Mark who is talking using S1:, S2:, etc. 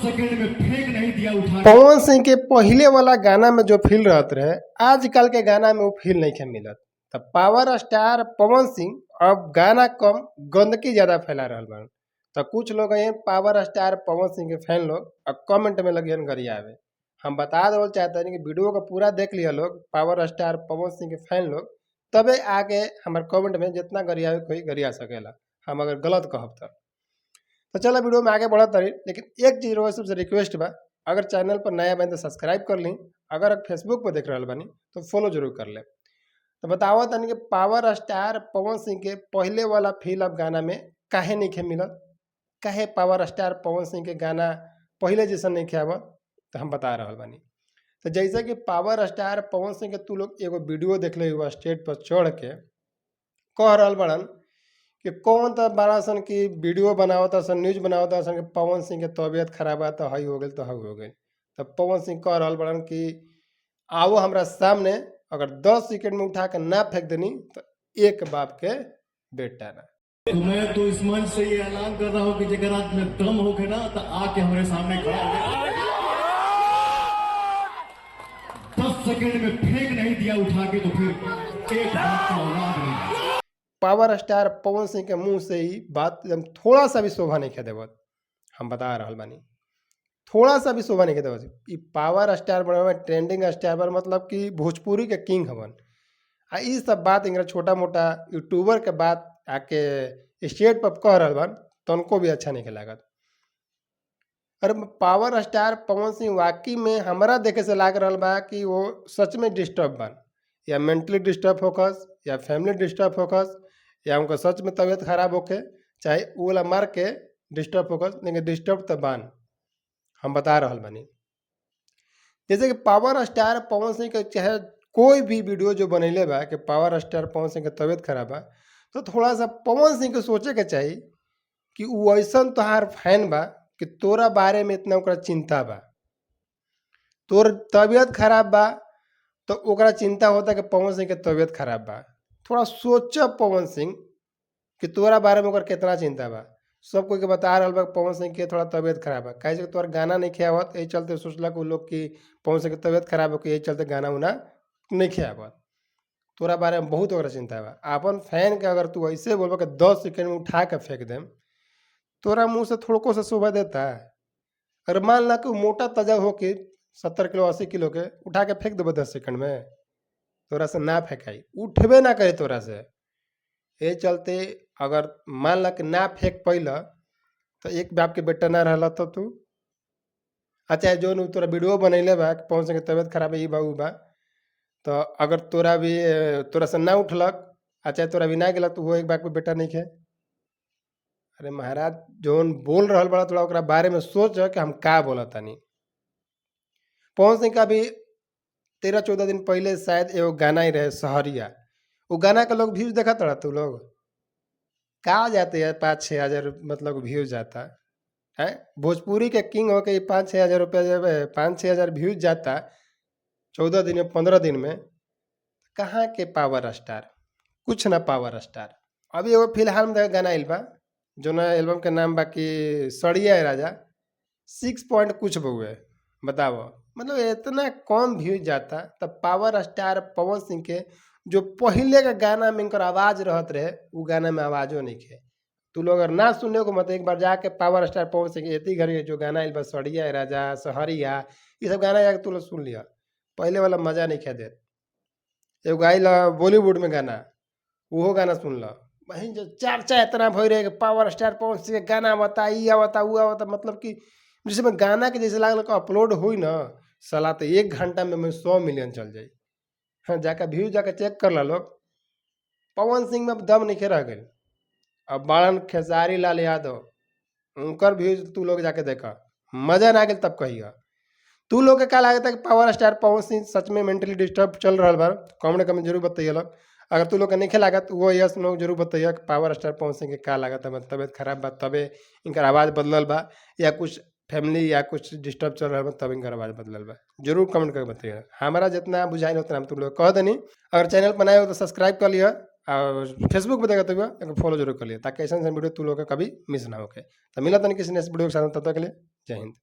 S1: Second में फेंक नहीं दिया उठा के।
S2: पवन सिंह के पहिले वाला गाना में जो फील रहत रहे, आजकल के गाना में वो फील नहीं मिलत। त पावर स्टार पवन सिंह अब गाना कम गंदगी ज्यादा फैला रहल बाड़न। त कुछ लोग हैं पावर स्टार पवन सिंह के फैन लोग और कमेंट में लगिहन गरियावे। हम बता देवल चाहतनी कि वीडियो को पूरा देख लिया लोग, पावर स्टार पवन सिंह के फैन लोग, तबे आके हमारे कमेंट में जितना गरियावे कोई गरिया सकेला, हम अगर गलत कहब त। तो चलो वीडियो में आगे बढ़त रही, लेकिन एक चीज रउआ सबसे रिक्वेस्ट बा, अगर चैनल पर नया बानी तो सब्सक्राइब कर ली, अगर आप फेसबुक पर देख रहल बानी तो फॉलो जरूर कर ले। तो बतावत तनी कि पावर स्टार पवन सिंह के पहले वाला फील अब गाना में काहे नहीं मिलत, काहे पावर स्टार पवन सिंह के गाना पहले जैसा नहीं आवत, तो हम बता रहल बानी। तो जैसे कि पावर स्टार पवन सिंह के तू लोग एगो वीडियो देखले हुआ स्टेज पर चढ़ के कह रहल बड़न कि कौन त बड़ा सन की वीडियो बनावता सन, न्यूज बनावता सन कि पवन सिंह के तबीयत खराब बा तो हई हो गेल तो हई हो गेल। तो पवन सिंह कह रहल बड़न कि आओ हमरा सामने, अगर 10 सेकंड में उठा के ना फेंक देनी तो एक बाप के बेटा ना।
S1: तो मैं तो इस मंच से ये ऐलान कर रहा हूँ कि जेकर हाथ में दम होके ना तो आके हमारे सामने खड़ा हो जाए। 10 सेकंड में फेंक नहीं दिया उठा के तो फिर एक बाप का औलाद नहीं।
S2: पावर स्टार पवन सिंह के मुंह से ही बात एकदम थोड़ा सा भी शोभा नहीं देवत, हम बता रहल बानी, थोड़ा सा भी शोभा नहीं देवत। ई पावर स्टार बने में ट्रेंडिंग स्टार बन, मतलब कि भोजपुरी के किंग हवन। आ ई सब बात इनका छोटा मोटा यूट्यूबर के बात आके स्टेज पर कह रहल बन तनको भी अच्छा नहीं लागत। अरे पावर स्टार पवन सिंह वाकई में हमरा देखे से लाग रहल बा कि वो सच में डिस्टर्ब बन, या मेंटली डिस्टर्ब होकस, या फैमिली डिस्टर्ब होकस, या उनका सच में तबीयत खराब होके, चाहे वो वाला मार के डिस्टर्ब होकस, लेकिन डिस्टर्ब तो बान, हम बता रहल बानी। जैसे कि पावर स्टार पवन सिंह के चाहे कोई भी वीडियो जो बनैले बा कि पावर स्टार पवन सिंह के तबीयत खराब बा, तो थोड़ा सा पवन सिंह के सोचे के चाही कि वो ऐसा तोहार फैन बा कि तोरा बारे में इतना ओकरा चिंता बा, तोर तबीयत खराब बा तो ओकरा चिंता होता कि पवन सिंह के तबीयत खराब बा। थोड़ा सोच पवन सिंह कि तोरा बारे में ओकर कितना चिंता बा। सब कोई के बता रहल बा पवन सिंह के थोड़ा तबीयत खराब बा, काहे से तोहर गाना नहीं खियावत, यही चलते सोचलक उ लोग कि पवन सिंह के तबीयत खराब हो के यही चलते गाना उना नहीं खियावत। तोरा बारे में बहुत ओकरा चिंता बा। अपन फैन के अगर तू ऐसे बोलबा कि 10 सेकेंड में उठा के फेंक देम, तोरा मुँह से थोड़को से शोभा देता है? अगर मान ला कि मोटा ताजा होके 70 किलो 80 किलो के उठा के फेंक देबो 10 सेकंड में, तोरा से ना फेंकाई, उठबे ना करे तोरा से। ये चलते अगर मान ला कि ना फेंक पैला तो एक बाप के बेटा ना रहला तब तू। अच्छा जो तोरा वीडियो बनैले बा कि पवन सिंह के तबीयत खराब है ई बा ऊ बा, तो अगर तोरा भी तोरा से ना उठलक, अच्छा तोरा भी ना गेलक, तो वो एक बाप के बेटा नहीं खे। अरे महाराज जोन बोल रहल बड़ा थोड़ा ओकरा बारे में सोच कि हम का बोलतानी। पवन सिंह का भी 13-14 दिन पहले शायद एगो गाना ही रहे सहरिया, वो गाना के लोग व्यूज देखत रहा तू लोग का जाते है 5-6 हजार मतलब व्यूज जाता है। भोजपुरी के किंग होके 5-6 हजार रुपया जब 5-6 हजार व्यूज जाता 14 दिन में 15 दिन में, कहाँ के पावर स्टार, कुछ ना पावर स्टार। अभी एगो फिलहाल में गाना आइल बा जो ना एल्बम के नाम बा कि सड़िया है राजा, 6 पॉइंट कुछ बहुए, बताओ मतलब इतना कम व्यूज जाता। तब पावर स्टार पवन सिंह के जो पहले के गाना में इनकर आवाज़ रहत रहे वो गाना में आवाज़ो नहीं खे। तू लोग अगर ना सुने को मत एक बार जाके पावर स्टार पवन सिंह के एती घड़ी जो गाना आइल बा सड़िया है राजा सहरिया, ये सब गाना जाके तू लोग सुन लिया, पहले वाला मज़ा नहीं खे देत। एगो आइल बॉलीवुड में गाना, वो गाना सुन ल, वहीं जो चर्चा इतना भई रहे कि पावर स्टार पवन सिंह के गाना आवता ई आवता ऊ आवता, मतलब कि जैसे गाना के जैसे लागल अपलोड हुई ना साला तो 1 घंटा में 100 मिलियन चल जाई। हाँ जाकर व्यू जाकर चेक कर ला लोग। पवन सिंह में अब दम नहीं रह गए। अब बाड़न खेसारी लाल यादव, उनकर व्यूज तू लोग जाके देखा, मजा ना गेल तब कहिया। तू लोग के का लागता कि पावर स्टार पवन सिंह सच में मेंटली डिस्टर्ब चल रहा बा? कमेंट कमेंट जरूर बताइए लोग। अगर तू लोग के नहीं लागत वो यस नो जरूर बताइए कि पावर स्टार पवन सिंह के का लागत है, तबीयत खराब बा तबे इनकर आवाज़ बदलल बा, या कुछ फैमिली या कुछ डिस्टर्ब चल रहा बा तब इनकर आवाज़ बदलल बा। जरूर कमेंट करके बताइए। हमारा जितना बुझाइल उतना हम तुम लोग कह देनी। अगर चैनल पर नए हो तो सब्सक्राइब कर लिया और फेसबुक पर देखा तो फॉलो जरूर कर लिया, ताकि ऐसा वीडियो तू लोग का कभी मिस ना होके। तो मिला तनी किसी नेक्स्ट वीडियो के साथ, तब तक के लिए जय हिंद।